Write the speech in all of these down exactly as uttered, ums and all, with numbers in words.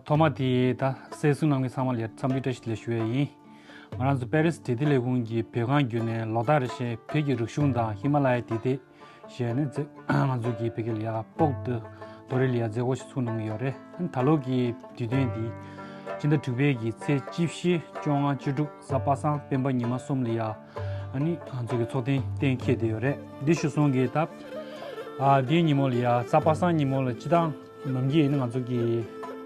ཐོག་མ་དེ་ད་གསན་གཟིགས་གནང་མཁན་ཚང་མ་ལ་འཚམས་འདྲི་བཀྲ་ཤིས་བདེ་ལེགས་ཞུ་ཡས་ཡིན། ང་རང་ཚོ་པེ་རིས་བྲེལ་འཚུབ་ལས་ཁུངས་ཀྱི་བོད་ཁང་བརྒྱུད་ནས་ལོ་ལྟར་བཞིན་བོད་ཀྱི་རིག་གཞུང་དང་ཧི་མ་ལ་ཡའི་དད་ལྡན་ཞེས་ནས་མཛད། ང་ཚོ་གི་བོད་སྐད་ལ་ཡ་སྤོག་ཏུ་རྡོ་རིང་ལ་ཡ་མཛད་སྒོ་ཞིག་ཚུགས་གནང་གི་ཡོད་རེད། ད་ལོ་གི་དུས་སྟོན་འདི་ཕྱི་ཟླ་དྲུག་པའི་གི་ཚེས་བཅུ་བཞི་བཅོ་ལྔ་བཅུ་དྲུག་གཟའ་པ་སངས་སྤེན་པ་ཉི་མ་གསུམ་ལ་ཡ་ཨ་ནི་ང་ཚོ་གི་ཚོགས་ཐེངས་གཏན་འཁེལ་བསྡད་ཡོད་རེད། འདི་ཞུ་སོང་གི་ད་ཨ་འདིའི་ཉིན་མོ་ལ་ཡ་གཟའ་པ་སངས་ཉིན་མོ་ལ་སྤྱི་བཏང་ནམ་རྒྱུན་ཡིན་ན་ང་ཚོ་གི་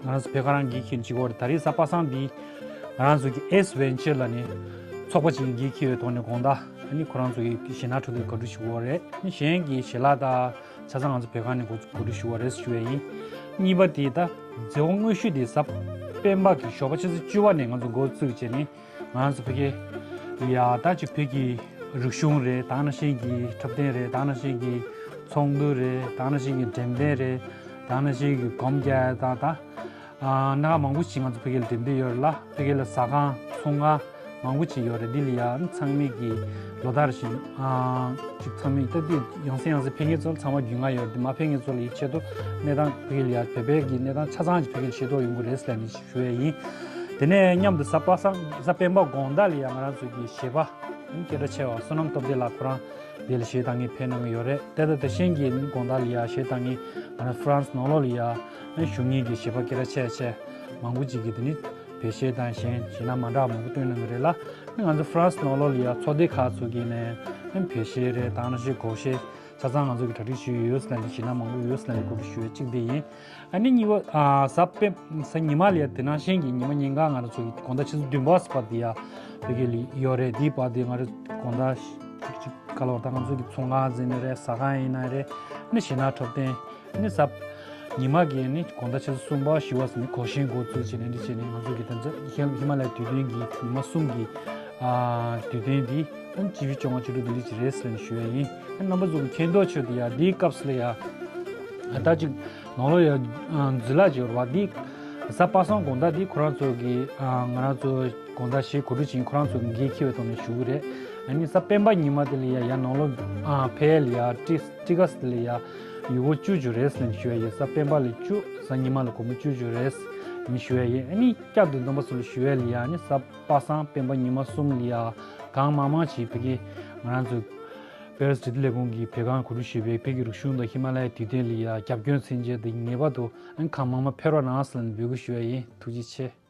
ང་རང་ཚོ་བོད་ཁ་རང་འགན་འཁྱེར་བྱེད་ཀྱི་ཡོད་རེད། ད་རེས་གཟའ་པ་སངས་འདི་ང་རང་ཚོ་གི་ཨེས་ཝེན་ཆར་ལབ་ནས་ཚོགས་པ་ཅིག་འགན་འཁྱེར་བའི་ཐོག་ནས་དགོང་དག་ཨ་ནི་ཁོ་རང་ཚོ་གི་གཞས་སྣ་འཁྲབ་སྟོན་གོ་སྒྲིག་ཞུ་གི་ཡོད་རེད། ཨ་ནི་གཞན་གྱི་གཞས་ལ་ད་ཆ་ཚང་ང་ཚོ་བོད་ཁ་ནས་གོ་གོ་སྒྲིག་ཞུ་བ་རེད་ཞུ་བ་ཡིན། གཉིས་པ་དེ་ད་མཛད་སྒོ་དངོས་གཞི་དེ་གཟའ་སྤེན་པ་གི་ཞོགས་པ་ཆུ་ཚོད་བཅུ་པ་ནས་ང་ཚོ་འགོ་བཙུགས་བྱས་ནས་ང་རང་ཚོ་བོད་སྐད་ལ་ཡ་ད་ཅིག་བོད་ཀྱི་རིག་གཞུང་རེད། ད་ནང་བཞིན་གྱི་འཁྲབ་སྟོན་རེད། ད་ནང་བཞིན་གྱི་ཚོགས་འདུ་རེད། ད་ནང་བཞིན་གྱི་འགྲེམས་སྟོན་རེད། ད་ནང་བཞིན་གྱི་སྒོམ་རྒྱག་ཡ་དང་ད་ཨ་སྣ་ཁ་མང་པོ་ཞིག་ང་ཚོ་བོད་སྐད་ལ་འགྲེམས་སྟོན་ཡོད་རེད་ལ། བོད་སྐད་ལ་ཟ་ཁང་ཚོང་ཁང་མང་པོ་ཅིག་ཡོད་རེད། འདི་ལ་ཡ་ཚང་མས་ཀྱི་ལོ་ལྟར་བཞིན་ཨ་ཅིག་ཚང་མས་ད་འདི་ཡང་སེ་ཡང་སེ་ཕེབས་མཁན་ཚོ་ལ་ཚང་མ་རྒྱུས་མངའ་ཡོད་རེད། འདི་མ་ཕེབས་མཁན་ཚོ་ལ་ཡི་ཆེད་དུ་གནས་སྟངས་བོད་སྐད་ལ་ཡ་བོད་པའི་གི་གནས་སྟངས་ཆ་ཚང་ཅིག་བོད་སྐད་ལ་ཤེས་རྟོགས་ཡོང་གི་རེད་ཟེར་ནས་ཞུ་ཡས་ཡིན། དེ་ནས་མཉམ་དུ་གཟའ་པ་སངས་གཟའ་སྤེན་པ་དགོང་དག་ལ་ཡ་ང་རང་ཚོ་གི་གཞས་པ་སྐད་གྲགས་ཆེ་བ་བསོད་ནམས་སྟོབས་རྒྱལ་ལགས་ཁོ་རང་འདི་ལ་གཞས་བཏང་མཁན་ཕེབས་གནང་གི་ཡོད་རེད། དེ་དང་དེ་བཞིན་གྱི་དགོང་དག་ལ་ཡ་གཞས་བཏང་མཁན་ང་རང་ཧྥ་རན་སི་ནང་ལོགས་ལ་ཡ་བཞུགས་མཁན་གྱི་གཞས་པ་སྐད་གྲགས་ཆེ་ཆེ་མང་པོ་ཅིག་གིས་དེ་ནི་བོད་གཞས་དང་གཞན་གཞས་སྣ་མ་འདྲ་བ་མང་པོ་བཏོན་གནང་གི་རེད་ལ། ང་ཚོ་ཧྥ་རན་སི་ནང་ལོགས་ལ་ཡ་ཚོགས་སྡེ་ཁག་ཚོ་གིས་ནས་བོད་གཞས་རེད། ད་ནང་བཞིན་སྒོར་གཞས་ཆ་ཚང་ང་ཚོ་གིས་གྲ་སྒྲིག་ཞུས་ཡོད་ཟེར་ནས་གཞས་སྣ་མང་པོ་ཡོད་ཟེར་ནས་གོ་སྒྲིག་ཞུ་ཡས་གཅིག་དེ་ཡིན། ཨ་ནི་གཉིས་པ་ཨ་གཟའ་སྤེན་གཟའ་ཉི་མ་ལ་ཡ་དེ་ནང་བཞིན་གྱི་ཉི་མ་ཉིན་གང་ང་རང་ཚོ་གི་དགོང་དག་ཆུ་ཚོད་བདུན་པ་ཟེར་བ་དེ་ཡ་བོད་སྐད་ལ་ཡོད་རེད། དེའི་བར་དེ་ང་རང་དགོང་དག་ཅིག་ཅིག་ག་ལ་བར་ད་ང་ཚོ་གི་ཚོང་ཁང་ཟེར་ནི་རེད། ཟ་ཁང་ཡིན་ན་རེད། ཨ་ནི་གཞས་སྣ་འཁྲབ་སྟོན། ཨ་ནི་གཟའ་ཉི་མ་གི་ཨ་ནི་དགོང་དག་ཆུ་ཚོད་གསུམ་པ་བཞི་པ་ཟེར་ནི་གོ་ཤེས་འགོ་ཚུགས་བྱས་ནས་འདི་བྱས་ནས་ང་ཚོ་གི་དེ་ཚོ་ཧི་ཧི་མ་ལ་ཡའི་དུས་སྟོན་གྱི་ཉི་མ་གསུམ་གྱི་ཨ་དུས་སྟོན་འདི་ཨ་ནི་བཅུ་བཞི་བཅོ་ལྔ་བཅུ་དྲུག་འདི་འདྲ་ཅིག་རེད་ཟེར་ནས་ཞུ་ཡ་ཡིན། ཨ་ནི་རྣམ་པ་ཚོ་གི་མཁྱེན་རྟོགས་ཆེད་དུ་ཡ་འདིའི་སྐབས་སུ་ལ་ཡ་ཨ་ད་ཅིག་ནང་ལོགས་ཡ་ཨ་འཛུལ་ལ་ཅིག་ཡོད་རེད་བ། འདི་གཟའ་པ་སངས་དགོང་དག་འདི་ཁོ་རང་ཚོ་གི་ཨ་ང་རང་ཚོ་དགོང་དག་གཞས་གོ་སྒྲིག་བྱེད་མཁན་ཁོ་རང་ཚོ་གི་འགན་འཁྱེར་བའི་ཐོག་ནས་ཞུ་གི་རེད། ཨ་ནི་གཟའ་སྤེན་པ་ཉི་མ་དེ་ལ་ཡ་ཡ་ནང་ལོགས་ཨ་ཕལ་ལ་ཡ་ཊི་ཊི་ཀ་སི་དེ་ལ་ཡ་ཡུ་གུར་བཅུ་བཅུ་རེད་ཟེར་ནས་ཞུ་ཡ་ཡིན། གཟའ་སྤེན་པ་ལ་བཅུ་གཟའ་ཉི་མ་ལ་སྒོར་མོ་བཅུ་བཅུ་རེད་ཟེར་ནས་ཞུ་ཡ་ཡིན། ཨ་ནི་བསྐྱར་དུ་རྣམ་པ་ཚོ་ལ་ཞུ་ཡ་ལ་ཡ་ཨ་ནི་གཟའ་པ་སངས་སྤེན་པ་ཉི་མ་གསུམ་ལ་ཡ་གང་མང་མང་ཞིག་བོད་ཀྱི་ང་རང་ཚོ་པེ་རིས་བྲེལ་འཚུབ་ལས་ཁུངས་ཀྱི་བོད་ཁང་གོ་སྒྲིག་ཞུས་པའི་བོད་ཀྱི་རིག་གཞུང་དང་ཧི་མ་ལ་ཡའི་དུས་སྟོན་ལ་ཡ་རྒྱབ་སྐྱོར་མཚོན་ཆེད་དུ་ངེས་པར་དུ་ཨ་ནི་གང་མང་མང་ཕེབས་རོགས་གནང་ཟེར་ནས་འབོད་སྐུལ་ཞུ་ཡ་ཡིན། ཐུགས་རྗེ་ཆེ།